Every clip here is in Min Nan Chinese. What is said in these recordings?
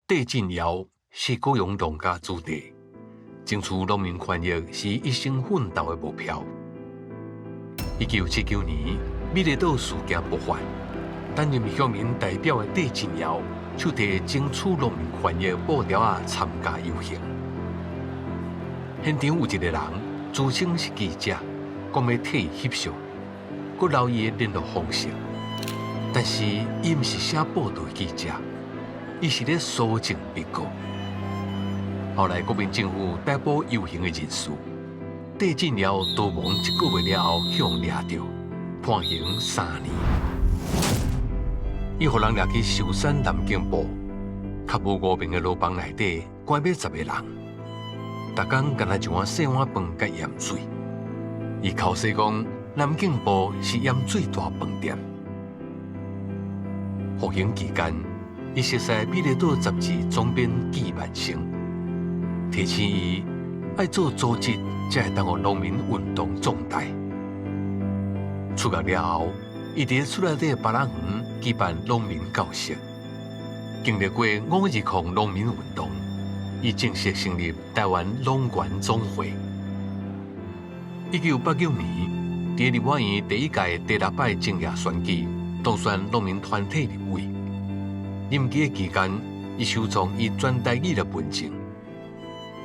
戴振堯是高雄農家子弟，爭取農民權益是伊一生奮鬥的目標。1979年，美麗島事件爆發，擔任鄉民代表的戴振堯，手提爭取農民權益布條仔參加遊行。現場有一個人自稱是記者，講欲替伊翕相，閣留伊的聯絡方式。但是伊毋是寫報道的記者，伊是咧搜證筆告。後來國民政府逮捕遊行的人士，戴振堯逃亡一個月了後，予人掠著，判刑3年。伊予人掠去壽山南景埔，較無五名的牢房內底關欲10個人，逐工干焦一碗細碗飯佮鹽水。伊剾洗講，南景埔是鹽水大飯店。服刑期間，伊熟似美麗島雜誌總編紀萬生，提醒伊愛做組織，才會當予農民運動壯大。出獄了後，伊佇厝內底巴拉園舉辦農民教室。經歷過520農民運動，伊正式成立台灣農權總會。1989年，佇立法院第一屆第六擺政協選舉當選農民團體立委。任期的期間，伊首創以全台語來問政，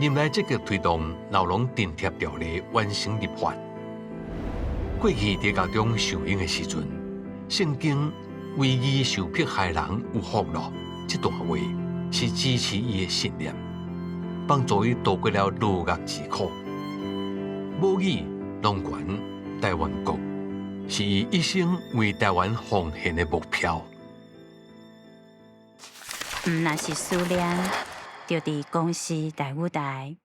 任內積極推動老農津貼條例完成立法。過去佇獄中受刑的時陣，聖經為義受迫害人有福樂，這段話是支持伊的信念，幫助伊渡過了牢獄之苦。母語、農權、台灣國，是伊一生為台灣奉獻的目標。毋若是思念，就佇公視台語台。